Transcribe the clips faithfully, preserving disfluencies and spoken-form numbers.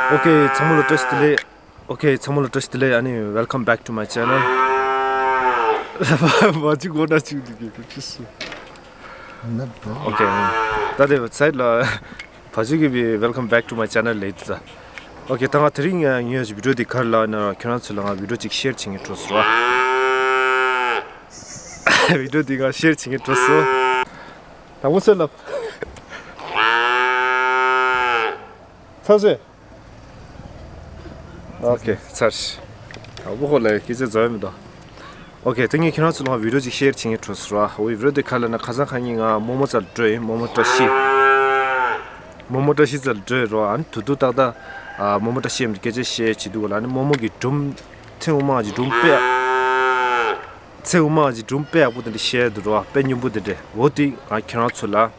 ཨོ་ཁེ། ཚང་མ་ལ་བཀྲ་ཤིས་བདེ་ལེགས། ཨོ་ཁེ། ཚང་མ་ལ་བཀྲ་ཤིས་བདེ་ལེགས། ཨ་ནི། Welcome back to my channel. མ་གཅིག་འོ་ན་གཅིག་འདུག་གི་ཁུ་ཁྲིས་སུ། ཨོ་ཁེ། ད་དེ་སའིད་ལ་བ་ཅིག་གི་བི་Welcome back to my channel ལེ་ད། ཨོ་ཁེ། ད་ང་དེ་རིང་ངས་བི་ཌི་ཡོ་འདི་གར་ལ་ན་ཁྱོད་རང་ཚོ་ལ་ང་བི་ཌི་ཡོ་གཅིག་ཤེར་བྱེད་ངེས་འགྲོ་སོ་ར། བི་ཌི་ཡོ་འདི་ང་ཤེར་བྱེད་ངེས་འགྲོ་སོ། དང་པོ་ཚོད་ལ། ཚར་སོས། ཨོ་ཁེ། ཚར་ཤི། ཨ་བུ་ཧོ་ལ་སྐད་ཆ་རྫོགས་མི་འདུག་ཨོ་ཁེ། ད་ངས་ཁྱེད་རང་ཚོ་ལ་བི་ཌི་ཡོ་ཅིག་ཤེར་བྱེད་ངེས་འགྲོ་སོ་ར། འོ་བི་ཌི་ཡོ་དེ་ག་ལ་ན་ཁ་སང་ཁ་ཉིན་ང་རྨོ་མོ་རྩར་འགྲོ་ཡིན། རྨོ་མོ་བཀྲ་ཤིས། རྨོ་མོ་བཀྲ་ཤིས་རྩར་འགྲོ་ཡིན་རོ། ཨ་ནི་དུ་དུ་ཏག་ཏག་ཨ་རྨོ་མོ་བཀྲ་ཤིས་ཡམ་སྐད་ཆ་བཤད་བྱེད་འདུག་ག་ལ། ཨ་ནི་རྨོ་མོ་གི་སྒྲུང་། ཚེ་འོ་མ་གི་སྒྲུང་དཔེ། ཚེ་འོ་མ་གི་སྒྲུང་དཔེ་ཡག་པོ་དེ་འདྲ་བཤད་འདུག་རོ། དཔེ་སྙན་པོ་དེ་འདྲ། འོ་དེ་ང་ཁྱེད་རང་ཚོ་ལ།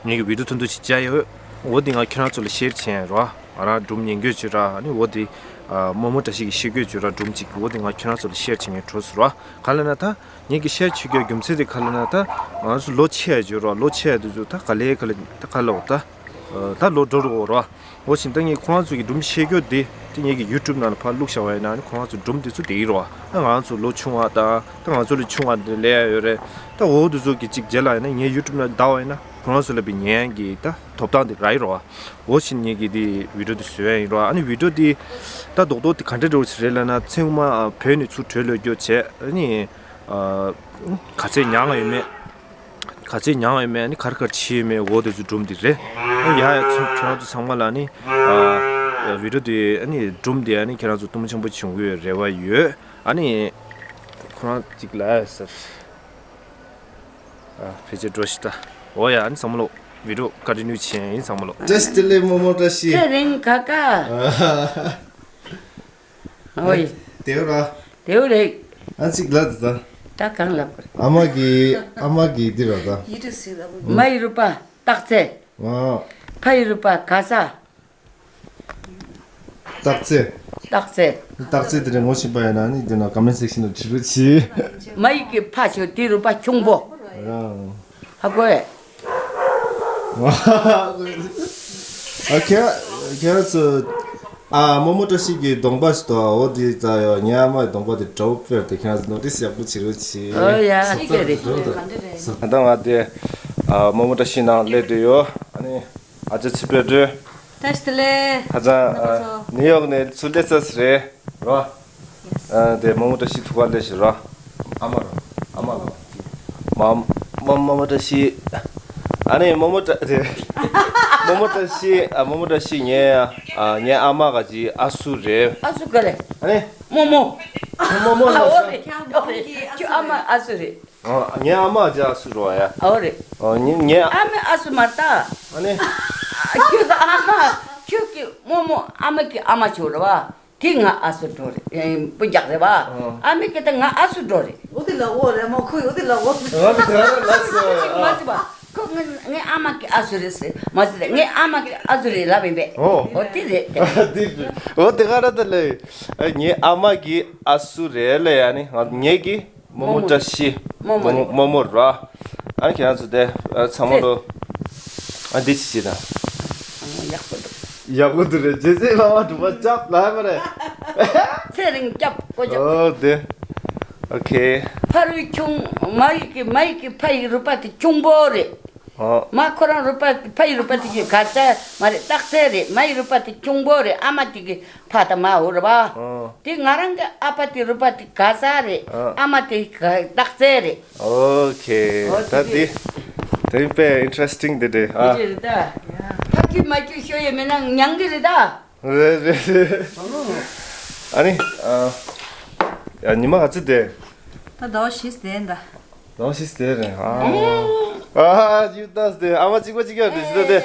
ངེད་ཀྱི་བི་ཌི་ཡོ་ཐུང་ཐུང་ཞིག་བྱས་ཡོད། འོ་དེ་ང་ཁྱེད་རང་ཚོ་ལ་ཤེར་བྱས་རོ། ང་རང་སྒྲུང་ཉན་དགོས་བྱོས་ར། ཨ་ནི་འོ་དེ་ཨ་རྨོ་མོ་བཀྲ་ཤིས་ཀྱིས་ཤེས་དགོས་བྱོས་ར། སྒྲུང་གཅིག་འོ་དེ་ང་ཁྱེད་རང་ཚོ་ལ་ཤེར་བྱེད་ངེས་འགྲོ་སོ་ར། ག་ལ་ན་ད་ངེད་ཀྱི་ཤེར་བྱེད་དགོས་རྒྱུ་མཚན་དེ་ག་ལ་ན་ད་ང་ཚོ་ལོ་ཆེ་ཡ་བྱོས་ར། ལོ་ཆེ་ཡ་དེ་ཚོ་ད་ག་ལེ་ག་ལེ་ད་ག་ལ་འོ་ད་ད་ལོ་འགྲོ་རུ་འོ་ར། འོ་བཞིན་ད་ངས་ཁོ་རང་ཚོ་གི་སྒྲུང་བཤད་རྒྱུ་དེ་དེ་ངེད་ཀྱི་ཡུ་ཊུབ་ནང་ལ་ཕར་བླུགས་བཞག་པ་ཡིན་ན་ཨ་ནི་ཁོ་རང་ཚོ་སྒྲུང་དེ་ཚོ་དེ་ཡིན་རོ། ཨ་ང་རང་ཚོ་ལོ་ཆུང་བ་དང་ད་ང་ཚོ་ལས་ཆུང་བ་དེ་ལས་ཡ་ཡོད་རེད། ད་འོ་དེ་ཚོ་གི་གཅིག་རྗེས་ལ་ཡིན་ན་ངའི་ཡུ་ཊུབ་ནང་བལྟ་བ་ཡིན་ན་ཁོ་རང་ཚོ་ལ་བི་ཉན་གི་ད་ཐོབ་ཐང་དེ་རག་ཡིན་རོ། འོ་བཞིན་ངེད་ཀྱི་དེ་བི་ཌི་ཡོ་དེ་བཟོས་ཡ་ཡིན་རོ། ཨ་ནི་བི་ཌི་ཡོ་དེ་ད་རྡོག་རྡོག་དེ་ག་འདྲ་འདྲ་བོ་ཞིག་རེད་ལབ་ན་ཚེ་འོ་མ་བོད་ནས་ཚུར་བྲོས་ལོས་རྒྱུ་བྱས། ཨ་ནི་ག་ཚད་མྱངས་ཡོད་མེད། ག་ཚད་མྱངས་ཡོད་མེད། ཨ་ནི་གར་གར་ཕྱིན་ཡོད་མེད། འོ་དེ་ཚོ་སྒྲུང་དེ་རེད། ཨ་ཡ་ཡ་ཚོ་ཁྱེད་རང་ཚོ་ཚང་མ་ལ་ནི་ཨ་བི་ཌི་ཡོ་དེ་ཨ་ནི་སྒྲུང་དེ་ཨ་ནི་ཁྱེད་རང་ཚོ་གཏུམ་ཆེན་པོ་བྱུང་གི་ཡོད་རེ་བ་ཡོད། ཨ་ནི་ཁོ་རང་གཅིག་ལ་ཟེར། ཨ་ཕལ་ཆེར་འགྲོ་ཤི་ད། འོ་ཡ་ཨ་ནི་ཚང་མ་ལོ་བི་ཌི་ཡོ་ཀོན་ཊི་ནིའུ་བྱེད་ཡིན་ཚང་མ་ལོ། བཀྲ་ཤིས་བདེ་ལེགས་རྨོ་མོ་བཀྲ་ཤིས། ཚེ་རིང་ཁ་ཁ། ཨོའི། དེའུ་ར། དེའུ་རེད། ཨ་ཅིག་ལ་ད། ད་གང་ལབ་དགོས། ཨ་མ་གི་ཨ་མ་གི་འདི་ར་ད། མ་ཡི་རུ་པ་སྟག་རྩེ། ཨ། ཕ་ཡི་རུ་པ་ག་ས། སྟག་རྩེ། སྟག་རྩེ། སྟག་རྩེ་དེ་རེད་ངོ་ཤེས་པ་ཡིན་ན་ནི་དེ་ན་ཀོ་མེན་ཊི་སེག་ཤན་ལ་བྲིས་རོགས་གྱིས། མ་ཡི་གི་ཕ་ཤོད་དེ་རུ་པ་ཁྱུང་པོ། ཨ། ཧ་གོ་ཨེ། ཨ་ཁྱེད་ཁྱེད་ཚོ་ཨ་རྨོ་མོ་བཀྲ་ཤིས་ཀྱི་གདོང་པ་ཞིག་ཏུ་འོ་དེ་ཙ་ཡོད། ངའི་ཨ་མ་གི་གདོང་པ་དེ་འདྲ་བོ་དཔེར་དེ་ཁྱེད་ཚོ་ནོ་ཊི་སི་ཡག་པོ་བྱེད་རོགས་གྱིས། ཨོ་ཡ་ཨ་ཅིག་རེད། ད་ང་དེ་ཨ་རྨོ་མོ་བཀྲ་ཤིས་ནང་སླེབས་བསྡད་ཡོད། ཨ་ནི་ཨ་ཅག་ཚེ་དཔལ་སྒྲོན། བཀྲ་ཤིས་བདེ་ལེགས། ཧ་ཅང་ནི་ཡོག་ནས་ཚུར་སླེབས་ཚར་ཟེར་རེད་རོ། ཨ་དེ་རྨོ་མོ་བཀྲ་ཤིས་ཐུག་ག་སླེབས་ཤིག་རོ། ཨ་མ་རོ། ཨ་མ་ལོ། མ་མ་རྨོ་མོ་བཀྲ་ཤིས། ཨ་ནི་རྨོ་མོ་བཀྲ་དེ། རྨོ་མོ་བཀྲ་ཤིས། ཨ་རྨོ་མོ་བཀྲ་ཤིས་ངའི་ཨ་ངའི་ཨ་མ་ག་ཅི་ཨ་སུ་རེད། ཨ་སུ་ག་རེད། ཨ་ནི་རྨོ་མོ། རྨོ་མོ་ལ་ཨོ་རེད། ཨོ་རེད། ཁྱོད་ཨ་མ་ཨ་སུ་རེད། ཨོ་ངའི་ཨ་མ་ཅི་ཨ་སུ་རོ་ཡ། ཨོ་རེད། ཨོ་ངའི་ངའི་ཨ་མའི་ཨ་སུ་མ་རེད་ད། ཨ་ནི། ཁྱོད་ཀྱི་ཨ་མ་ཁྱོད་ཀྱི་རྨོ་མོ་ཨ་མ་གི་ཨ་མ་ཆོ་རེད་བ། དེ་ང་ཨ་སུ་འགྲོ་རེད། ཨེ་སྤུན་ཀྱག་རེད་བ། ཨ་མའི་སྐད་དེ་ང་ཨ་སུ་འགྲོ་རེད། འོ་དེ་ལ་འོ་རེད་མོ་ཁོས་འོ་དེ་ལ་འོ། ང་དེ་ག་རེ་ལ་སོ། མ་ཟེར་བ། ཁོ་ང་ངའི་ཨ་མ་གི་ཨ་སུ་རེད་ཟེར་མ་ཟེར། ངའི་ཨ་མ་གི་ཨ་སུ་རེད་ལབ་ཡིན་པས། ཨོ། འོ་དེ་རེད་དེ། འོ་དེ་ག་རེ་དེ་ལས། ངའི་ཨ་མ་གི་ཨ་སུ་རེད་ལས་ཡ་ནི་ངའི་གི་རྨོ་མོ་བཀྲ་ཤིས། རྨོ་མོ་རྨོ་མོ་རེད་བ། ཨ་ཁྱེད་རང་ཚོ་དེ་ཚང་མ་ལོ། ཨ་འདི་ཅི་བྱེད་ད། ཡག་པོ་འདུག་ཡག་པོ་འདུག་རེད། རྗེས་སེ་ལ་བ་གྲུབ་པ་ཅབ་ལ་མ་རེད། ཚེ་རིང་སྐྱབས་ཀོ་ཅོ། ཨོ་དེ། ཨོ་ཁེ། ཕ་རུ་ཁྱུང་མ་ཡི་གི་མ་ཡི་གི་ཕ་ཡི་རུ་པ་དེ་ཁྱུང་པོ་རེད། ཨོ། མ་ཁོ་རང་རུ་པ་ཕ་ཡི་རུ་པ་དེ་གི་ག་ས་མ་རེད་སྟག་རྩེ་རེད། མ་ཡི་རུ་པ་དེ་ཁྱུང་པོ་རེད། ཨ་མ་དེ་གི་ཕ་ད་མ་འོ་རེད་བ། ཨོ། དེ་ང་རང་གི་ཨ་ཕ་དེ་རུ་པ་དེ་ག་ས་རེད། ཨོ། ཨ་མ་དེ་ག་སྟག་རྩེ་རེད། ཨོ་ཁེ། ཨོ་ད་དེ་དེ་དེ་དཔེ་ཨིན་ཊ་རེ་སི་ཊིང་དེ་རེད་ཨ། དེ་རེད་ད། ཕ་ཁྱི་མ་ཁྱི་ཤོ་ཡེ་མེད་ན་ཉང་གི་རེད་ད། རེད་རེད་རེད། ཨ་ནི་ཨ་ཡ་ཉི་མ་ག་ཚོད་དེ། ད་ཟླ་བ་བཞི་ཙམ་ད། ཟླ་བ་བཞི་ཙམ་རེད་ཨ། ཨ་ཡུ་ཏ་སི་དེ་ཨ་མ་གཅིག་པ་གཅིག་ཡོད་རེད་ཟེར་ཏེ།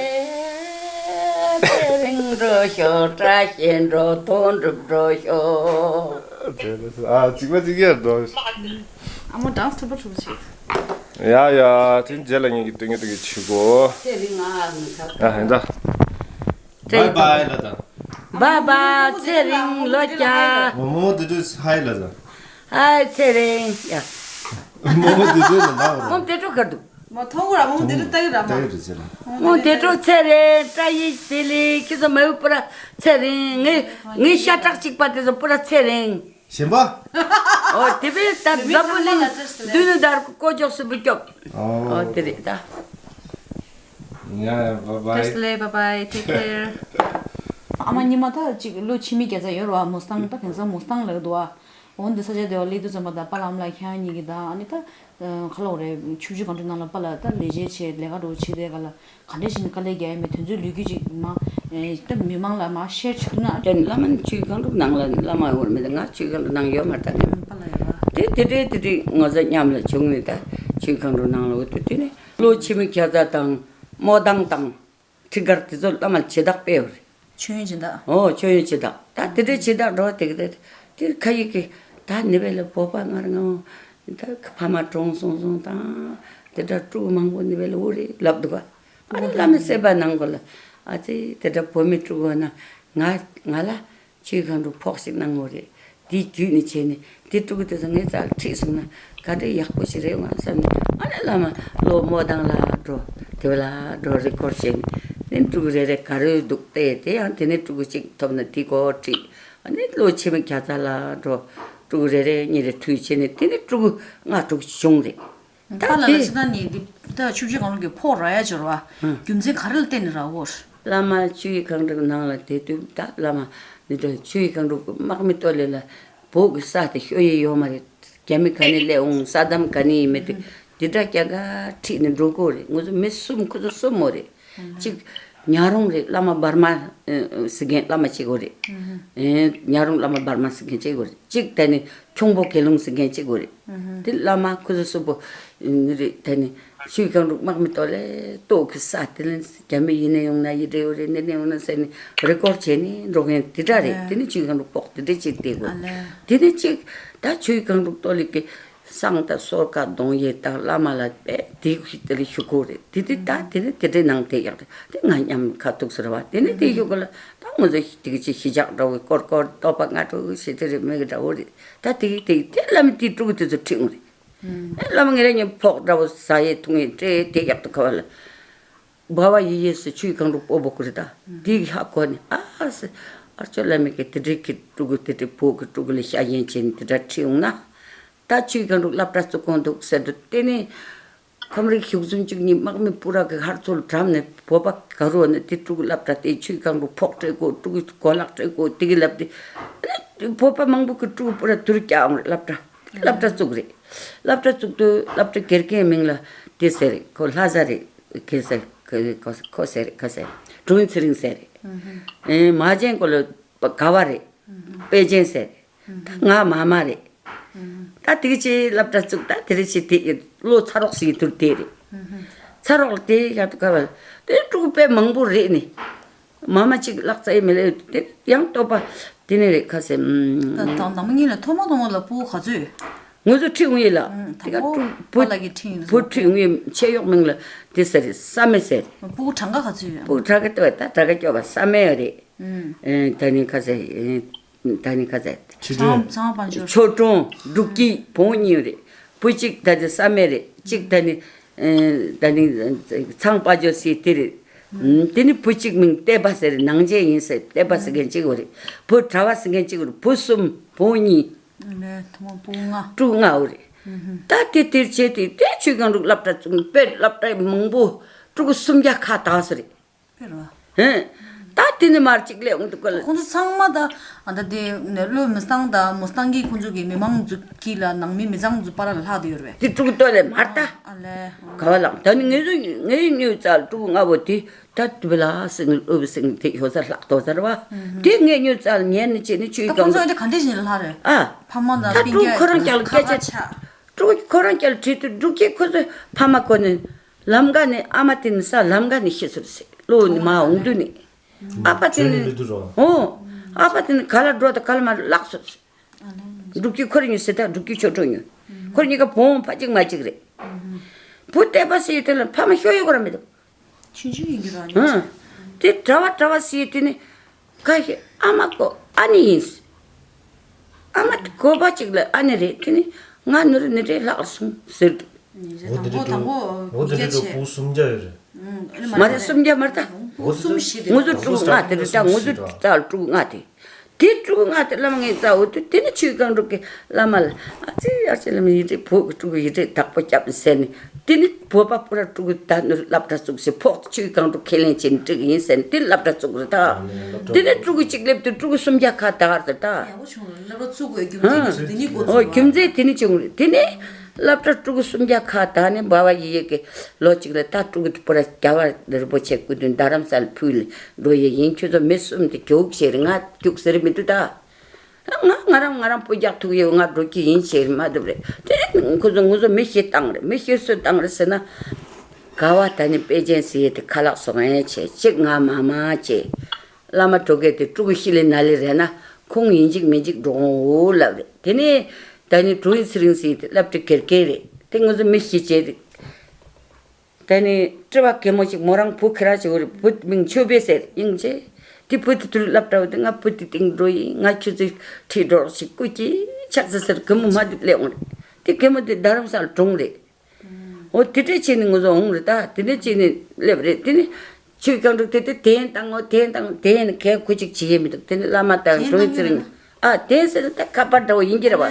ཚེ་རིང་འགྲོ་ཤོག་བཀྲ་ཤིས་འགྲོ་དོན་འགྲུབ་འགྲོ་ཤོག་ཨ་གཅིག་པ་གཅིག་ཡོད་འགྲོ། ཨ་མོ་ཌན་སི་ཐུབ་པ་ཐུབ་པ་བྱེད། ཡ་ཡ་དེ་རྗེས་ལ་ངེད་ཀྱི་སྟོན་གྱི་འདུག་གི་ཆུ་གོ། ཚེ་རིང་ཨ་ནི་ཁ། ཨ་ཧེ་ད། བའི་བའི་ལ་ད། བའི་བའི་ཚེ་རིང་ལོ་བརྒྱ། མོ་མོ་དུ་དུ་ཧའི་ལ་ད། ཧའི་ཚེ་རིང་ཡ། མོ་མོ་དུ་དུ་ལ་ལ་རོ། མོ་དེ་ཅོ་གར་དུ། མ་མཐོང་གི་ར་མོ་འདི་རུ་ལྟ་གི་ར་མ། ལྟ་གི་རེད་ཟེར་ལ། མོ་དེ་འཕྲོ་ཚེ་རིང་བཀྲ་ཡི་དེ་ལས་ཁྱེད་ཚོ་མ་བུ་པུ་ར་ཚེ་རིང་། ངའི་ངའི་ཤ་ཁྲག་གཅིག་པ་དེ་ཚོ་པུ་ར་ཚེ་རིང་། ཞེན་པ། ཨོ་དེ་བས་ད་ཛ་པུ་ལིན་དུ་ནུ་དར་ཀོ་ཅོག་སུ་བུ་སྐྱོབ། ཨོ་དེ་རེད་ད། ཡ་ཡ། བ་བའི། Firstly, bye bye, take care. ཨ་མ་ཉི་མ་ད་ཅིག་ལོ་ཕྱི་མི་རྒྱ་ཚ་ཡོད་ར་བ། མོ་སྟང་ད་དེང་སང་མོ་སྟང་ལག་འདུག་ཨ། འོ་འདི་ས་ཆ་དེ་བ་ལི་དུ་ཙམ་པ་ད་པ་ལམ་ལ་ཁྱང་ཉི་གི་ད་ཨ་ནི་ད། ཁ་ལོག་རེད། ཆུ་བཞི་སྒང་དྲུག་ནང་ལ་པ་ལ་ད་ལས་བྱེད་བྱས་ལས་ཀ་འགྲོ་བྱེད་དེ་ག་ལ་ག་འདྲས་ཞིག་ནི་དཀའ་ལས་རྒྱག་ཡ་མེད། དོན་ཚོད་ལུས་རྒྱུ་ཅིག་མ་ད་མི་མང་ལ་མ་ཤེར་ཆུག་ན། ད་བླ་མ་ནི་ཆུའི་སྒང་དྲུག་ནང་ལ་བླ་མ་ཡོད་མེད། ང་ཆུའི་སྒང་དྲུག་ནང་ཡོད་མ་རེད་ད་ངས། པ་ལ་ཡོད་པ། དེ་དེ་འདྲའི་དེ་འདྲའི་ངོ་ཚ་མཉམ་ལ་བྱུང་ནས་ད་ཆུའི་སྒང་དྲུག་ནང་ལ་འོ་དེ་དེ་ནས་ལོ་ཕྱི་མི་རྒྱ་ཚ་དང་མོ་དང་དང་། ཁྲི་དཀར་དེ་ཚོ་བླ་མ་ལ་བྱེ་བདག་སྤེལ་བ་རེད། མཆོད་ཡོན་སྦྱིན་བདག་ཨོ་མཆོད་ཡོན་སྦྱིན་བདག་ད་དེ་འདྲའི་སྦྱིན་བདག་འགྲོ་དེ་གི་དེ་དེ་ཁ་ཡིག་གི་ད་ནི་བས་ལ་བོད་པ་ངར་ངོ་། ད་ཕ་མ་གྲོངས་སོང་སོང་དང་། དེ་འདྲ་ཕྲུ་གུ་མང་པོ་ནི་བས་ལ་འུ་རེད་ལབ་འདུག་ག་ཨ་ནི་བླ་མའི་སེམས་པ་ནང་གོ་ལ། ཨ་ཙི་དེ་འདྲ་བོད་མི་ཕྲུ་གུ་ན་ང་ང་ལ་ཆོས་སྒང་དྲུག་ཕོགས་ཤིག་གནང་ངོ་རེད། དེའི་བརྒྱུད་ནས་བྱས་ནས་དེ་ཕྲུ་གུ་དེ་ཚོ་ངའི་རྩ་ལ་ཁྲིད་སོང་ན་ག་འདྲ་ཡག་པོ་ཞིག་རེད་ང་བསམ་ནས། ཨ་ནི་བླ་མ་ལོ་མོ་དང་ལ་འགྲོ་དེ་བ་ལ་འགྲོ་རི་ཀོར་བྱས་ནས་ནི་ཕྲུ་གུ་རེ་རེ་ག་རེ་འདུག་བལྟས་དེ་ཡང་དེ་ནས་ཕྲུ་གུ་གཅིག་ཐོབ་ན་དེ་གོ་ཁྲིད། ཨ་ནི་ལོ་ཕྱི་མ་བརྒྱ་རྩ་ལ་འགྲོ་ཕྲུ་གུ་རེ་རེ་གཉིས་རེ་ཁྲུས་བྱས་ནས་དེ་ནས་ཕྲུ་གུ་ལྔ་དྲུག་བྱུང་རེད། ད་པཱ་ལགས་དེ་ལ་ཕྱི་ནང་ནས་འདི་ད་ཆུ་བཞི་སྒང་དྲུག་གི་ཕོགས་རག་ཡ་འབྱོར་བ་རྒྱུ་མཚན་ག་རེ་ལ་བརྟེན་ནས་རག་འོར། བླ་མ་ཆུ་ཡི་སྒང་དྲུག་ནང་ལ་དེ་དུས་ད་བླ་མ་ནི་ད་ཆུ་ཡི་སྒང་དྲུག་དམག་མི་ལྟོ་ལེ་ལ་བོད་ཀྱི་ས་དེ་ཤོ་ཡི་ཡོད་མ་རེད། རྒྱ་མི་ག་ནས་སླེབས་འོང་ས་དམ་ག་ནས་ཡིན་མེད་དེ་དེ་འདྲ་རྒྱ་གར་ཁྲིད་ནས་འགྲོ་དགོས་རེད། ང་ཚོ་མི་གསུམ་ཁོ་ཚོ་གསུམ་མོ་རེད། གཅིག་ཉག་རོང་རེད། བླ་མ་འབར་མ་ཟེར་མཁན་བླ་མ་གཅིག་གོ་རེད། ཉག་རོང་བླ་མ་འབར་མ་ཟེར་མཁན་གཅིག་གོ་རེད། གཅིག་ད་ནི་ཁྱུང་པོ་དགེ་སློང་ཟེར་མཁན་གཅིག་གོ་རེད། དེ་བླ་མ་ཁོ་ཚོ་གསུམ་པོ་རེད། ད་ནི་ཆུའི་སྒང་དྲུག་དམག་མི་ལྟོ་ལེ་ལྟོ་གི་ས་དེ་ལ་རྒྱ་མི་ཡིན་ན་ཡོང་ན་ཡི་འདྲེ་ཡོད་རེད། འདི་ནས་ཡོང་ན་ཟེར་ནས་རི་ཀོར་བྱས་ནས་འགྲོ་མཁན་དེ་འདྲ་རེད། དེ་ནི་ཆུའི་སྒང་དྲུག་ཕོགས་དེ་འདྲ་གཅིག་བལྟས་གོ། དེ་ནི་གཅིག་ད་ཆུའི་སྒང་དྲུག་ལྟོ་ལེ་གི་བསང་དང་གསོལ་ཁ་གདོང་ཡེ་དང་བླ་མ་ལ་པས་དེ་ཞིག་དེ་ལ་ཞུ་དགོས་རེད། དེ་དེ་ད་དེ་ནི་དེ་འདྲའི་ནང་དེ་ཡག་རེད། དེ་ང་མཉམ་ཁ་ཐུག་ཟེར་བ་དེ་ནི་དེ་ཞུ་དགོས་ལ། ད་ང་ཚོ་དེ་གི་ཅི་ཞི་འཇགས་འདྲ་བོ་སྐོར་སྐོར་ལྟོ་པ་ང་དྲུག་ཞི་དེ་རེད་མེད་གི་འདྲ་བོ་རེད། ད་དེ་གི་དེ་གི་དེ་བླ་མ་དེ་ཕྲུ་གུ་དེ་ཚོ་ཁྲིད་འོང་རེད། ཨེ་བླ་མ་ངེད་རང་གཉིས་ཕོགས་འདྲ་བོ་ཟ་ཡས་འཐུང་ཡས་སྤྲད་དེ་ཡག་ཏུ་ཁ་བ་ལ། སྦ་བ་ཡི་ཡེ་སི་ཆུའི་སྒང་དྲུག་སྤོ་བོ་ཀུ་རེ་ད། དེ་གི་ཧ་གོ་ནས་ཨ་སི་ཨར་ཅོ་བླ་མའི་གི་དེ་འདྲའི་གི་ཕྲུ་གུ་དེ་འདྲའི་བོད་ཀྱི་ཕྲུ་གུ་ལ་ཤ་ཡན་བྱས་ནས་དེ་འདྲ་ཁྲིད་འོང་ན། ད་ཆུའི་སྒང་དྲུག་སློབ་གྲྭ་བཙུགས་གོང་འདུག་ཟེར་དུས་དེ་ནས། ཁམས་རིགས་གཞུང་གསུམ་བཅུ་གཉིས་དམག་མི་སྤུ་ར་གི་ཧར་ཚུར་གྲམ་ནས་བོད་པ་ག་རུ་བ་ནས་དེ་ཕྲུ་གུ་སློབ་གྲྭ་དེ་ཆུའི་སྒང་དྲུག་ཕོགས་སྤྲད་དགོས། ཕྲུ་གུ་གོ་ལག་སྤྲད་དགོས། དེ་གི་ལབ་དེ་བོད་པ་མང་པོ་གི་ཕྲུ་གུ་སྤུ་ར་དུར་བཀྱག་འོང་རེད། སློབ་གྲྭ་སློབ་གྲྭ་བཙུགས་རེད། སློབ་གྲྭ་བཙུགས་དུས་སློབ་གྲྭ་དགེ་རྒན་མིང་ལ་དེ་ཟེར་རེད། ཁོ་ལྷ་བཟའ་རེད། ཁེ་ཟེར་ཁོ་ཁོ་ཟེར་རེད། ཁ་ཟེར་ཀྲུང་ཚེ་རིང་ཟེར་རེད། ཨེ་མ་ཅན་ཁོ་ལ་དགའ་བ་རེད། དཔེ་ཅན་ཟེར། ད་ང་མ་མ་རེད། ད་དེ་ཅི་སློབ་གྲྭ་བཙུགས། ད་དེ་རེ་ཅི་དེ་ལོ་ཚ་རོགས་སི་དུར་དེ་རེད། ཚ་རོགས་དེ་ཡག་ཏུ་ག་བ་དེ་ཕྲུ་གུ་དཔེ་མང་པོ་རེད་ནི། མ་མ་གཅིག་ལག་རྩལ་མི་ལས་དེ་ཡང་སྟོབས་པ་དེ་ནས་རེད། ཁ་ཟེར། ད་དང་དང་མ་གཉིས་ལ་ཐོག་མ་ཐོག་མ་ལ་ཕྲུ་གུ་ག་ཚོད། ངོས་སུ་ཁྲིད་འོང་ཡིན་ལ། དེ་ག་ཕྲུ་གུ་ཕ་ལ་གི་ཁྲིད་ཡིན་བུ་ཁྲིད་འོང་ཡིན། ཆེ་གཡོག་མིང་ལ་དེ་ཟེར་རེད། བསམ་མེད་ཟེར། ཕྲུ་གུ་གྲངས་ཀ་ག་ཚོད་ཡོད། ཕྲུ་གུ་གྲངས་ཀ་ལྟ་བ་ད་གྲངས་ཀ་སྐྱོ་བ་བསམ་མེད་ཡོད་རེད། ཨེ་ད་ནི་ཁ་ཟེར། ཨེ་ད་ནི་ཁ་ཟེར། ཆོས་སྒྲོན། ཚང་མ་དཔལ་འབྱོར། ཆོས་སྒྲོན་འབྲུག་སྐྱིད་བུ་མོ་གཉིས་རེད། བུ་གཅིག་ད་ནི་བསམ་མེད་རེད། གཅིག་ད་ནི་ཨེ་ད་ནི་ཚང་དཔལ་འབྱོར་ཟེར་དེ་རེད། དེ་ནི་བུ་གཅིག་མིང་བསྟན་པ་ཟེར་རེད། ནང་ཆེན་ཡིན་ཟེར་བསྟན་པ་ཟེར་མཁན་གཅིག་བོ་རེད། བུ་གྲྭ་བ་ཟེར་མཁན་གཅིག་བོ་རེད། བུ་གསུམ་བུ་མོ་གཉིས། ལས་ཐོག་མ་ཕྲུ་གུ་ལྔ། ཕྲུ་གུ་ལྔ་བོ་རེད། ད་དེ་དེར་བྱས་དེ་དེ་ཆོས་སྒང་དྲུག་སློབ་གྲྭ་བཙུགས་དཔེ་སློབ་གྲྭ་མང་པོ་ཕྲུ་གུ་སུམ་བརྒྱ་ཁ་བཏགས་སོ་རེད། དཔེར་བ། ཧེ། ད་དེ་ནི་མར་གཅིག་ལས་འོང་འདུག་ག་ལ། ཁོང་ཚོ་ཚང་མ་ད་ཨ་ད་དེ་ནས་བློས་མི་བཏང་ད་མོ་བཏང་གི་ཁོང་ཚོ་གི་མི་མང་ཚོ་གི་ལ་ནང་མི་མི་ཚང་ཚོ་པ་ར་ལ་ལྷག་དེ་ཡོད་རེད་པས། དེ་ཕྲུ་གུ་ལྟོས་ལས་མར་ད། ཨ་ལས། ག་བ་ལགས་ད་ནི་ངེད་ཚོ་ངའི་ཉོས་ཙང་ཕྲུ་གུ་ལྔ་བོ་དེ་ད་དུ་བ་ལ་སིང་ཨུབ་སིང་དེ་ཡོད་ས་ལྷག་དོ་ཟེར་བ། དེ་ངས་ཉོས་ཙང་ཉན་ནི་བྱས་ནི་ཆུའི་ད་ཁོང་ཚོ་སྒང་ཨ་འདྲ་ག་འདྲ་བྱས་ནས་ལྷག་རེད། ཨ། ཕ་མ་དང་ད་སྤུན་ཕྲུ་གུ་ཁྱག་ཁོ་རང་ཀྱང་ཁ་སྐད་ཆ། ཁ་ཆག་ཕྲུ་གུ་ཁོ་རང་ཀྱང་དྲིས་དུས་ཕྲུ་གུ་ཁོ་ཚོའི་ཕ་མ་ཁོ་ནི། ལམ་ཀ་ནས་ཨ་མ་དེ་ནི་ས་ལམ་ཀ་ནས་ཤི་སོང་ཟེར། ལོ་ནི་མ་འོང་དུས་ནི། ཨ་ཕ་དེ་ནི། ཆོས་ནི་མི་འདུག་རོ། ཨོ། ཨ་ཕ་དེ་ནི་ག་ལ་འགྲོ་དང་ག་ལ་མ་འགྲོ་བརླག་སོང་ཟེར། འབྲུག་སྐྱིད་ཁོ་རང་ཉོས་ཟེར་ད་འབྲུག་སྐྱིད་ཆོས་སྒྲོན་ཉོས། ཁོ་རང་གཉིས་ཀ་བུ་མོ་ཕ་གཅིག་མ་གཅིག་རེད། བུ་བསྟན་པ་ཟེར་ཡོད་དེ་ལ་ཕ་མ་ཤོར་ཡོད་ཁོ་རང་མི་འདུག་ཆུང་ཆུང་ཡིན་གྱི་རང་ཉོས་ཨ། ཟེར། དེ་གྲྭ་བ་གྲྭ་བ་ཟེར་ཡོད་དེ་ནི། ཁ་ཤས་ཨ་མ་ཁོ་ཨ་ནེ་ཡིན་ཟེར། ཨ་མ་དེ་གོ་པ་གཅིག་ལ་ཨ་ནེ་རེད། དེ་ནི་ང་ནུ་རུ་ནི་རེད་ལྷག་སོང་ཟེར་འདུག་འོ་དེ་འདྲ་དང་པོ་འགྲོ། འོ་དེ་འདྲ་འགྲོ། ཕྲུ་གུ་སུམ་བརྒྱ་ཡོད་རེད། ཨུམ། ཨ་ནི་མ་མ་རེད། རེད། སུམ་བརྒྱ་མ་རེད་ད། འོ་དེ་གསུམ་བཞི་དེ། ངུ་ཚོ་ཕྲུ་གུ་ལྔ་དེ་རེད་ད། ངུ་ཚོ་རྩ་བ་ཕྲུ་གུ་ལྔ་དེ། དེ་ཕྲུ་གུ་ལྔ་དེ་བླ་མ་ངའི་རྩ་བ་དེ། དེ་ནི་ཆོས་སྒང་དྲུག་གི་བླ་མ་ལ། ཨ་ཙི། ཨ་ཙི། བླ་མ་ཡིན་རེད། བུ་གི་ཕྲུ་གུ་ཡིན་རེད། བདག་པོ་སྐྱབས་ཟེར་ནས། དེ་ནི་བོད་པ་པུ་ར་ཕྲུ་གུ་ད་ནི་སློབ་གྲྭ་བཙུགས་ཤིག་ཕོག་ཆོས་སྒང་དྲུག་ཁས་ལེན་བྱས་ནས་འགྲིག་ཡིན་ཟེར་ནས་དེ་སློབ་གྲྭ་བཙུགས་རེད་ད། དེ་ནི་ཕྲུ་གུ་གཅིག་སླེབས་དུས་ཕྲུ་གུ་སུམ་བརྒྱ་ཁ་བརྡ་རེད་ད། ཡག་པོ་བྱུང་རེད། སློབ་གྲྭ་བཙུགས་དགོས་རྒྱུ་མཚན་དེ་ནི་འགོ་ཨོ། ཚུགས་རྒྱུ་མཚན་དེ་ནི་བྱུང་རེད། དེ་ནི་སློབ་གྲྭ་ཕྲུ་གུ་སུམ་བརྒྱ་ཁ་བརྡ་ནི་འབའ་བ་ཡི་ཡི་གི་ལོ་གཅིག་ལ་ད་ཕྲུ་གུ་དེ་པུ་ར་རྒྱལ་བ་རིན་པོ་ཆེ་སྐུ་མདུན་རྡ་རམ་ས་ལ་ཕུལ་འགྲོ་ཡི་ཡིན། ཁྱོད་ཚོ་མི་གསུམ་དེ་རྒྱུགས་ཤེས་རེད། ང་རྒྱུགས་ཟེར་མི་འདུག་ད། ང་ང་རང་ང་རང་སྤུ་རྒྱག་ཐུག་ཡོད། ང་འགྲོ་གི་ཡིན་ཞེས་མ་བཏུབ་རེད། དེ་ཁོ་ཚོ་ངོ་ཚོ་མི་ཤི་བཏང་རེད། མི་ཤི་སུ་བཏང་རེད་ཟེར་ན། ག་བ་ད་ནི་པེ་ཅན་ཟེར་ཡས་དེ་ཁ་ལག་བཟོ་མཁན་བྱས། གཅིག་ང་མ་མ་བྱས། བླ་མ་གྲོ་གེ་དེ་ཕྲུ་གུ་ཤི་ལེ་ན་ལེ་རེད་ན་ཁོང་ཡིན་གཅིག་མིན་གཅིག་འགྲོ་འོ་ལབ་རེད། དེ་ནས་ད་ནི་དྲུང་ཡིག་ཚེ་རིང་ཟེར་ཡས་དེ་སློབ་གྲྭ་དགེ་རྒན་རེད། དེ་ངོ་ཚོ་མི་ཤི་བྱས་རེད། ད་ནི་སྤྲུལ་པ་གད་མོ་ཞིག་མོ་རང་བུ་ཁྱེར་ར་ཞིག་ཡོད་རེད། བུ་མིང་ཆོས་འཕེལ་ཟེར་ཡིན་ཅེ། དེ་བུ་དེ་དུས་སློབ་གྲྭ་བ་དེ་ང་བུ་དེ་སྟེང་འགྲོ་ཡིན། ང་ཁྱོད་ཚོའི་ཁྲིད་འགྲོ་ཞིག་སྐུ་སྐྱིད་ཆགས་ཚེ་ཟེར་གད་མོ་མ་དེ་སླེབས་འོང་རེད། དེ་གད་མོ་དེ་རྡ་རམ་ས་ལ་གྲོངས་རེད། འོ་དེ་འདྲས་བྱས་ནས་ང་ཚོ་འོང་རེད་ད། དེ་འདྲས་བྱས་ནས་སླེབས་རེད། དེ་ནི་ཆོས་སྒང་དྲུག་དེ་དེ་དན་བཏང་ངོ་། དན་བཏང་། དན་ནི་གས་ཁུ་གཅིག་བྱེད་ཡས་མི་འདུག་དེ་ནི་བླ་མ་དང་དྲུང་ཡིག་ཚེ་རིང་། ཨ་དན་ཟེར་ད་ཁ་པར་འདྲ་བོ་ཡིན་གྱི་རེད་བ།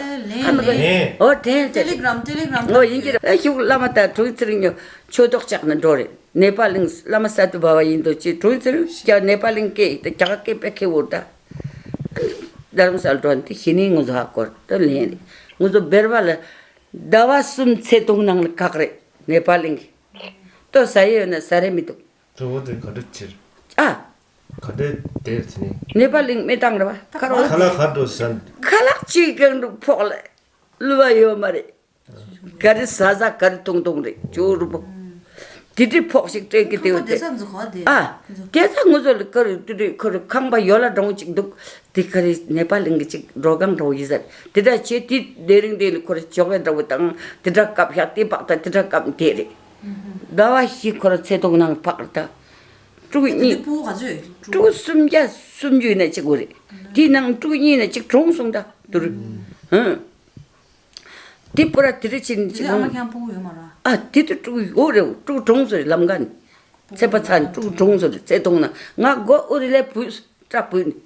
ཨ་མ་ག་ཨོ་དན་ཟེར། ཏེ་ལེ་གྷ་རམ། ཏེ་ལེ་གྷ་རམ་ཨོ་ཡིན་གྱི་རེད། ཨ་ཞུ་བླ་མ་དང་དྲུང་ཡིག་ཚེ་རིང་ཉོ་ཆོས་ཐོག་བཅག་ནས་འགྲོ་རེད། ནེ་པ་ལིང་བླ་མ་ས་ཏུ་བྷ་བ་ཡིན་འདུག་ཅེས། དྲུང་ཡིག་ཚེ་རིང་ཀྱ་ནེ་པ་ལིང་སྐད་ཡིག་དང་རྒྱ་གར་སྐད་དཔེ་མཁས་པོ་རེད་ད། རྡ་རམ་ས་ལ་འགྲོ་ནས་དེ་གཞི་ནས་ང་ཚོ་ཧ་གོ་རེད། ད་ལན་རེད། ང་ཚོ་སྦེར་བ་ལ་ཟླ་བ་གསུམ་ཚེ་ཐུང་ནང་ལ་བཀག་རེད། ནེ་པ་ལིང་གི་ལྟོ་ཟ་ཡས་ཡོད་ན་ཟ་རེ་མི་འདུག་དེ་འོ་དེ་ག་འདྲ་ཕྱིར། ཨ། ག་འདྲ་དེར་དེ་ནི། ནེ་པ་ལིང་མི་བཏང་རེད་བ། ཁ་རོག་ཁ་ལག་ག་འགྲོ་ཟ། ཁ་ལག་ཅིག་གང་འགྲོ་ཕོག་ལ་བླུ་བ་ཡོད་མ་རེད། ག་རེ་ཟ་ཟ་ག་རེ་འཐུང་འཐུང་རེད། ཇོ་རུ་པོ། དེ་འདྲའི་ཕོག་ཞིག་སྤྲད་ཀྱི་དེ་ཁང་པ་བོ་དེ། བསྡད་ས་འཛུགས་ག་དེ། ཨ། བསྡད་ས་ངོ་ཚོ་ལ་ག་རེ་དེ་རེད། ཁོ་རེ་ཁང་པ་ཡོ་ལ་འདྲ་བོ་ཅིག་འདུག་དེ་ག་རེ་ནེ་པ་ལིང་གི་ཅིག་འགྲོ་ཁང་འདྲ་བོ་ཡིན་ཟེར། དེ་འདྲ་བྱས་དེ་དེ་རིང་དེ་ལ་ཁོ་རེ་ཇོ་ག་འདྲ་བོ་དང་དེ་འདྲ་བཀབ་ཤག་དེ་པག་ད་དེ་འདྲ་བཀབ་དེ་རེད། ཟླ་བ་བཞི་ཁོ་ར་ཚེ་ཐུང་ནང་ཕག་རེད་ད། ཕྲུ་གུ་དེ་གཉིས། ཕྲུ་གུ་ག་ཚོད་ཡོད། ཕྲུ་གུ་སུམ་བརྒྱ་སུམ་ཅུ་ཡིན་ན་གཅིག་པོ་རེད། དེའི་ནང་ཕྲུ་གུ་གཉིས་ཡིན་ན་གཅིག་གྲོངས་སོང་ད་དུ་རུ། ཧུམ། དེ་པུ་ར་དེ་རེ་ཕྱིན་དེ་གཅིག་ཨ་མ་ཁྱེད་ཕྲུ་གུ་ཡོད་མ་རེད། ཨ་དེ་དུ་ཕྲུ་གུ་ཡོད་རེད། ཕྲུ་གུ་གྲོངས་སོང་རེད་ལམ་ཀ་ནས། ཚེ་པ་ཚ་ནས་ཕྲུ་གུ་གྲོངས་སོང་རེད། ཚེ་ཐུང་ན་ང་མགོ་ཨུ་རི་ལས་བུད་སྐྲ་བུད་ནས་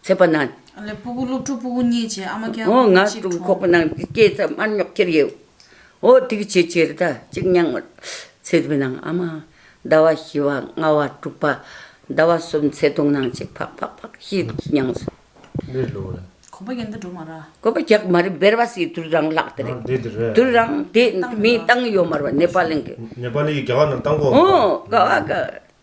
ཚེ་པ་ན་ནས། ཨ་ལས་ཕྲུ་གུ་སློབ་ཕྲུག་ཕྲུ་གུ་གཉིས་བྱས་ཨ་མ་ཁྱེད་ཨོ་ཕྲུ་གུ་ང་གཅིག་ཕྲུ་གུ་གྲོངས་ཁོག་པ་ནང་སྐྱེས་ཚ་དམར་ཉོག་ཁྱེར་ཡོད། ཨོ་དེ་གི་བྱེད་བྱེད་རེད་ད། གཅིག་མྱངས་ཚེ་པའི་ནང་ཨ་མ། ཟླ་བ་བཞི་བ་ལྔ་བ་དྲུག་པ། ཟླ་བ་གསུམ་ཚེ་ཐུང་ནང་གཅིག་ཕག་ཕག་ཕག་ཤི་མྱངས་སོང་། ལེ་ལོ་རེད། གོམ་པ་རྒྱག་འདི་འགྲོ་མ་ར། གོམ་པ་རྒྱག་མ་རེད། སྦེར་བ་སི་དུར་རང་ལག་དེ་རེད། ཨ་དེ་དེ་རེད། དུར་རང་དེ་མི་བཏང་ཡོད་མ་རེད་བ། ནེ་པ་ལིང་གི། ནེ་པ་ལི་གི་རྒྱ་གར་ནང་བཏང་གོ། ཨོ་ག་བ་ག་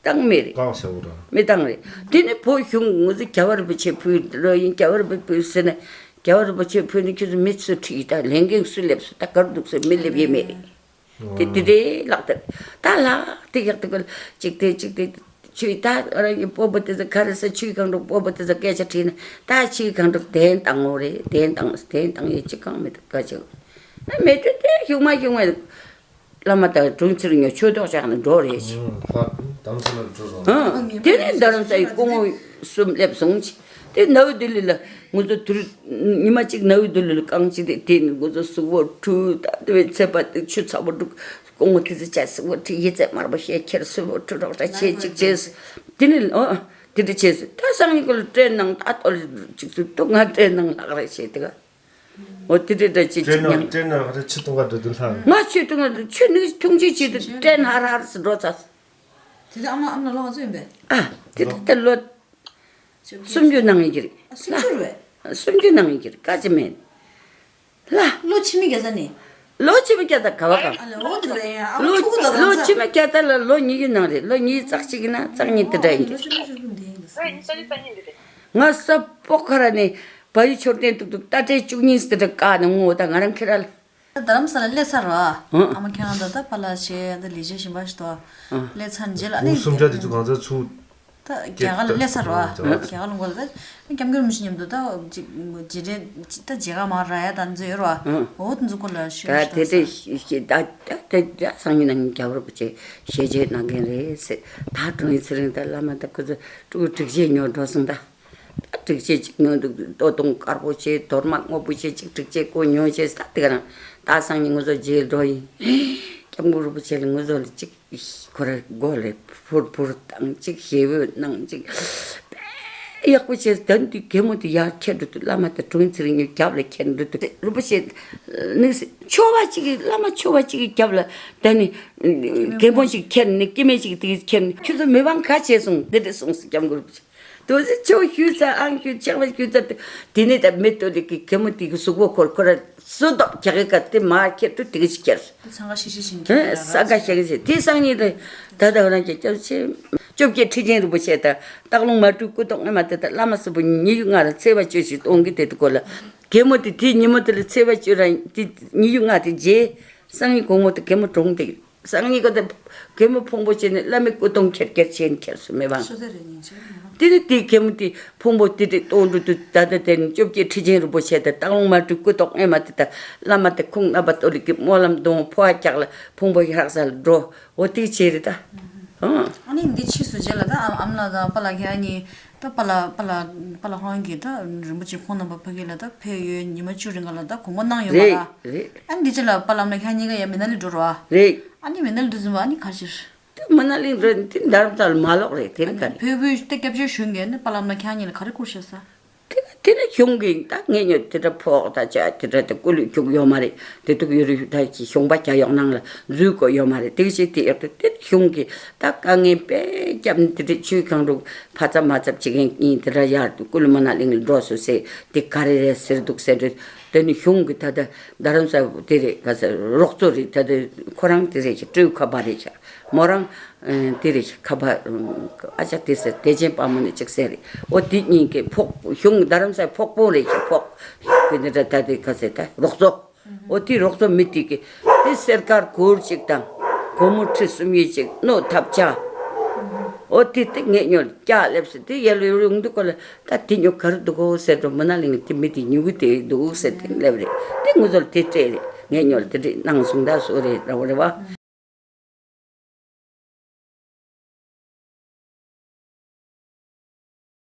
བཏང་མེད་རེད། ག་བ་ཤ་བོ་ར། མི་བཏང་རེད། དེ་ནི་བོད་གཞུང་ངོས་སུ་རྒྱལ་བ་རིན་པོ་ཆེ་ཕུལ་རོ་ཡིན། རྒྱལ་བ་རིན་པོ་ཕུལ་ཟེར་ནས་རྒྱལ་བ་རིན་པོ་ཆེ་ཕུལ་ནས་ཁྱོད་ཚོ་མི་སུ་ཁྲིད་ད་ལས་འགན་སུ་སླེབས་སོང་ད་གར་འདུག་ཟེར་མི་སླེབས་ཡས་མེད་རེད། དེ་དེ་རེད་ལགས། དེ་ད་ལགས་དེ་ཡག་དེ་གོ་ཅིག་དེ་ཅིག་དེ་ཆུའི་ད་རང་གི་སྤོ་བོ་དེ་ཚོ་ག་རེ་ཟེར། ཆུའི་སྒང་དྲུག་སྤོ་བོ་དེ་ཚོ་སྐད་ཆ་དྲིས་ན་ད་ཆུའི་སྒང་དྲུག་དན་བཏང་ངོ་རེད། དན་བཏང་དན་བཏང་ཡས་ཅི་གང་མི་འདུག་ག་ཅིག་ཨ་མེད་དུས་དེ་གཞུག་མ་གཞུག་མ་བླ་མ་དང་དྲུང་ཚེ་རིང་ཉོ་ཆོས་ཐོག་བཅག་ནས་འགྲོ་རེད་ཅིག་ཕར་དམ་ཚིག་ལ་འགྲོ་རོགས། ཨ་དེ་ནས་རྡ་རམ་ས་ཡི་སྐུ་ངོ་གསུམ་སླེབས་སོང་ཅིག་དེ་ནའུ་ལྡི་ལི་ལ་ང་ཚོ་དུར་ཉི་མ་གཅིག་ནའུ་ལྡི་ལི་ལ་རྐང་གཅིག་དེ་དེ་ནས་ང་ཚོ་གཟུགས་པོ་འཁྲུད་ད་དེ་བས་ཚད་པ་དེ་ཆུ་ཚ་པོ་འཁྲུད། སྐུ་ངོ་དེ་ཚོ་བྱས་གཟུགས་པོ་འཁྲུད་ཡི་ཚད་དམར་པོ་བཤད་ཁྱེར་གཟུགས་པོ་འཁྲུད་རོགས་ད་བྱས་ཅིག་བྱས། དེ་ནས་ཨོ་དེ་འདྲ་བྱས་སོང་། ད་སང་ཉིན་ཀུན་ལ་སྤྲེལ་ནང་ད་ལྟོ་ལ་ཅིག་སུ་ཏུ་ང་སྤྲེལ་ནང་ལྷག་རེད་བྱས་དེ་ག་ཨོ་དེ་འདྲ་འདྲ་ཅིག་སྤྲེལ་ཅིག་ནང་མྱང་སྤྲེལ་ནང་ཧ་ད་ཆུ་འཐུང་ག་འགྲོ་དུས་ལྷག་ང་ཆུ་འཐུང་ང་ཆུ་ནི་འཐུང་ཅིག་བྱས་དུས་སྤྲེལ་ཧར་ཧར་སུ་འགྲོ་ཚར། དེ་དུས་ཨ་མ་ཨ་མ་ལ་ལོ་ག་ཚོད་ཡིན་པས། ཨ་དེ་དུས་ད་ལོ། སུམ་ཅུ་ནང་ཡིན་གྱི་རེད། ཨ་སུམ་ཅུ་རེད། སུམ་ཅུ་ནང་ཡིན་གྱི་རེད། དཀའ་ཅི་མེད། ལ། ལོ་ཕྱི་མི་རྒྱ་ཚ་ནི། ལོ་ཕྱི་མི་རྒྱ་ཚ་ག་བ་ག་ཨ་ལ་འོ་དེ་ལ་ཡང་ཨ་ལོ་ཕྲུ་གུ་ད་ལོ་ཕྱི་མི་རྒྱ་ཚ་ལ་ལོ་ཉི་ཤུ་ནང་རེད། ལོ་ཉི་ཤུ་རྩ་གཅིག་ཡིན་ན་རྩ་གཉིས་དེ་འདྲ་ཡིན་གྱི་རེད། ང་ས་པོ་ཁ་ར་ནས་བ་ཡུ་མཆོད་རྟེན་ཏུག་ཏུག་རྟ་དྲེལ་བཅུ་གཉིས་དེ་འདྲ་བཀག་ནས་ངོ་ད་ང་རང་ཁྱེད་ར་ལ། རྡ་རམ་ས་ལ་སླེབས་ཚར་བ། ཨ་མ་ཁྱེད་རང་ད་ད་པ་ལ་ཞེས་ད་ལས་བྱེད་གཞན་པ་ཞིག་ཏུ་སླེབས་ཚར་རྗེས་ལ་ཨ་ནི་སུམ་ཆ་དེ་ཚོ་གང་ཚ་ཚུགས། ད་རྒྱ་གར་ལ་སླེབས་ཚར་བ། རྒྱ་གར་ལ་འགོ་ལ་ད་སྐྱབས་མགོན་རིན་པོ་ཆེ་མཉམ་དུ་ད་ཅིག་རྗེས་དྲན་ད་མཇལ་ཁ་མར་རག་ཡ་ད་འཛོལ་ཡོད་ར། འོ་ད་འཛུགས་སྐོར་ལ་ཞུ་ད་ཞུ་དེ་ད་དེ་ཞེ་ད་ད་དེ་ད་སང་ཉིན་ནང་རྒྱལ་བ་རིན་པོ་ཆེ་ཞལ་མཇལ་གནང་མཁན་རེད་ཟེར། ད་དྲུང་ཡིག་ཚེ་རིང་ད་བླ་མ་ད་ཁོ་ཚོ་ཕྲུ་གུ་སྒྲིག་ཆས་ཉོ་འགྲོ་སོང་ད། སྒྲིག་ཆས་གཅིག་ཉོ་འདུག་ལྟོ་སྟོང་དཀར་པོ་བྱས་དོར་མ་སྔོ་པོ་བྱས་གཅིག་སྒྲིག་ཆས་ཀོ་ཉོ་བྱས་ས་དེ་ག་རང་ད་སང་ཉིན་ང་ཚོ་རྗེས་འགྲོ་ཡིན། སྐྱབས་མགོན་རིན་པོ་ཆེ་ལ་ངུ་ཟོ་ལ་གཅིག་ཁོ་ར་མགོ་ལ་ཕུར་ཕུར་བཏང་གཅིག་ཞེ་བོ་གནང་གཅིག་ཡག་པོ་བྱས། ད་འདི་གད་མོ་དེ་ཡར་ཁྱེར་འགྲོ་དུས་བླ་མ་དང་དྲུང་ཚེ་རིང་གཉིས་རྒྱབ་ལ་ཁྱེར་འགྲོ་དུས་རིན་པོ་ཆེ་ནི་ཆོ་བ་གཅིག་གིས་བླ་མ་ཆོ་བ་གཅིག་གིས་རྒྱབ་ལ་ད་ནི་གད་མོ་ཞིག་ཁྱེར་ནི་སྐྱེ་དམན་ཞིག་དེ་ཁྱེར་ནི་ཁྱོད་ཚོ་མི་དབང་ག་བྱས་སོང་འདི་འདྲ་གསུངས་སོ་སྐྱབས་མགོན་རིན་པོ་ཆེ། དོ་ཟི་ཆོ་ཞུས་ཚ་ཨང་ཞུས་ཆག་པ་ཞུས་ཚ་དེ་ནས་ད་མེ་ཏོ་ལི་གི་གད་མོ་དེ་གི་གཟུགས་པོ་འཁོར་ཁོ་ར་སུ་ཏོག་རྒྱག་གི་ག་དེ་མ་ཁྱེར་དུ་དེ་གི་ཞིག་ཁྱེར། ཚང་ག་ཤི་ཤི་ཤིང་ཨེ་ས་ག་ཤ་གི་ཟེར་དེ་སང་ཉིན་རེད། ད་ད་ཧོ་རང་གི་སྐྱབས་ཆེ་བཅོ་བརྒྱད་ཁྲི་ཆེན་རིན་པོ་ཆེ་དང་སྟག་ལུང་མ་སྤྲུལ་སྐུ་ཐོག་ངེ་མ་དེ་དང་བླ་མ་སུ་པོ་ཉི་ཤུ་ལྔ་ར་ཚེ་བ་བཅུ་ཞིག་གཏོང་གི་དེ་དུ་གོ་ལ། གད་མོ་དེ་དེ་ཉི་མོ་དེ་ལ་ཚེ་བ་བཅུ་ར་དེ་ཉི་ཤུ་ལྔ་དེ་རྗེས་སང་ཉིན་དགོང་མོ་དེ་གད་མོ་གྲོངས་དེ། སང་ཉིན་ཀ་དེ་གད་མོ་ཕུང་པོ་བྱས་ནས་བླ་མའི་སྐུ་གདུང་ཁྱེར་ཁྱེར་བྱས་ནས་ཁྱེར་སོང་མི་དབང་། དེ་ནི་དེའི་གད་མོ་དེ་ཕུང་པོ་དེ་དེ་གཏོང་འགྲོ་དུས་ད་ལྟ་དེ་ནི་བཅོ་བརྒྱད་ཁྲི་ཆེན་རིན་པོ་ཆེ་དང་སྟག་ལུང་མ་སྤྲུལ་སྐུ་ཐོག་ངེ་མ་དེ་དང་བླ་མ་དེ་ཁུངས་རྣམ་པ་ཏོ་ལི་གི་སྨོན་ལམ་གདོང་ཕོ་བ་རྒྱག་ལ་ཕུང་པོ་ཧྲག་ས་ལ་འགྲོ་འོ་དེ་བྱས་རེད་ད། ཨང་། ཨ་ནི་འདི་ཕྱིས་སུ་རྗེས་ལ་ད་ཨམ་ཨམ་ལགས་དང་པཱ་ལགས་ཁྱེད་གཉིས་ད་པཱ་ལགས་པཱ་ལགས་པཱ་ལགས་ཧོང་གིས་ད་རིན་པོ་ཆེ་ཁོང་རྣམ་པ་ཕ་གི་ལ་ད་ཕེབས་ཡོད་ཉི་མ་བཅུ་རིང་ག་ལ་ད་དགོངས་པ་གནང་ཡོད་མ་རེད་ར། རེད། ཨ་ནི་འདི་རྗེས་ལ་པཱ་ལགས་ཨམ་ལགས་ཁྱེད་གཉིས་ཀ་ཡང་མི་ན་ལི་འགྲོ་ར། རེད། ཨ་ནི་མི་ན་ལི་འགྲོ་ཟིན་པ་ཨ་ནི་ག་རེ་ཕྱིར། དེ་མི་ན་ལི་འགྲོ་དེ་དྷ་རམ་ས་ལ་མ་ལོག་རེད་དེ་ནི་ག་རེད། ཕེབས་དུས་ད་སྐྱབས་བཅོལ་ཞུ་མཁན་ནི་པཱ་ལགས་ཨམ་ལགས་ཁྱེད་གཉིས་ལ་ག་རེ་བསྐུར་ཤག་ས། དེ་དེ་ནི་གཞུང་གིས་ད་ངེད་ཉོ་དེ་འདྲ་ཕོགས་ད་ཆ་དེ་འདྲ་དེ་སྐུ་ལུས་ཁྱུག་ཡོད་མ་རེད། དེ་དུག་ཡོད་རེད་ད་ཀྱི་གཞུང་པ་རྒྱ་ཡོག་ནང་ལ་འཛུལ་དགོས་ཡོད་མ་རེད། དེ་བཞིན་དེ་ཡོད་དེ་དེ་གཞུང་གིས་ད་དཀའ་ངལ་དཔེ་བརྒྱབ་ནས་དེ་འདྲ་ཆུའི་གང་རུ་ཕ་ཚ་མ་ཚབ་བྱེད་མཁན་གཉིས་དེ་འདྲ་ཡར་དུ་སྐུ་ལུས་མ་ན་གླིང་ལ་འགྲོ་སོང་ཟེར་དེ་ག་རེ་རེད་ཟེར་འདུག་ཟེར་འདྲ། དེ་ནི་གཞུང་གིས་ད་ལྟ་རྡ་རམ་ས་དེ་རེད་ག་ཟེར་རོགས་ཚོ་རེད་ད་དེ་ཁོ་རང་དེ་རེད་ཀྱི་སྤྲེའུ་ཁ་པར་རེད་ཀྱ་མོ་རང་། ཨེ་དེ་རེད་ཁ་པར་ཨ་ཅག་དེ་ཟེར་བདེ་ཆེན་དཔའ་མོ་ནས་ཅིག་ཟེར་རེད། འོ་དེ་གཉིས་ཀྱི་ཕོག་གཞུང་རྡ་རམ་སའི་ཕོག་པོ་རེད་ཀྱི་ཕོག་དེ་འདྲ་ད་དེ་ག་ཟེར་ད་རོགས་ཚོ། འོ་དེ་རོགས་ཚོ་མི་དེ་གི་དེ་སེར་དཀར་གུར་ཅིག་དང་སྒོར་མོ་ཁྲི་གསུམ་ཡོད་ཅིག་སྣོད་ཐབས་ཆག་འོ་དེ་དེ་ངས་ཉོ་ཀྱག་སླེབས་སོང་དེ་ཡར་ལ་ཡོང་དུས་ཀོ་ལ་ད་དེ་ཉོ་ག་རེ་འདུག་གོ་ཟེར་འགྲོ་མི་ན་གླིང་དེ་མི་དེ་ཉུ་གུ་དེ་འདུག་ཟེར་དེ་སླེབས་རེད། དེ་ངུ་ཚོར་དེ་སྤྲད་རེད། ངས་ཉོ་ལ་དེ་འདྲ་གནང་སོང་ད་སོ་རེད་ར་བ་རེད་བ།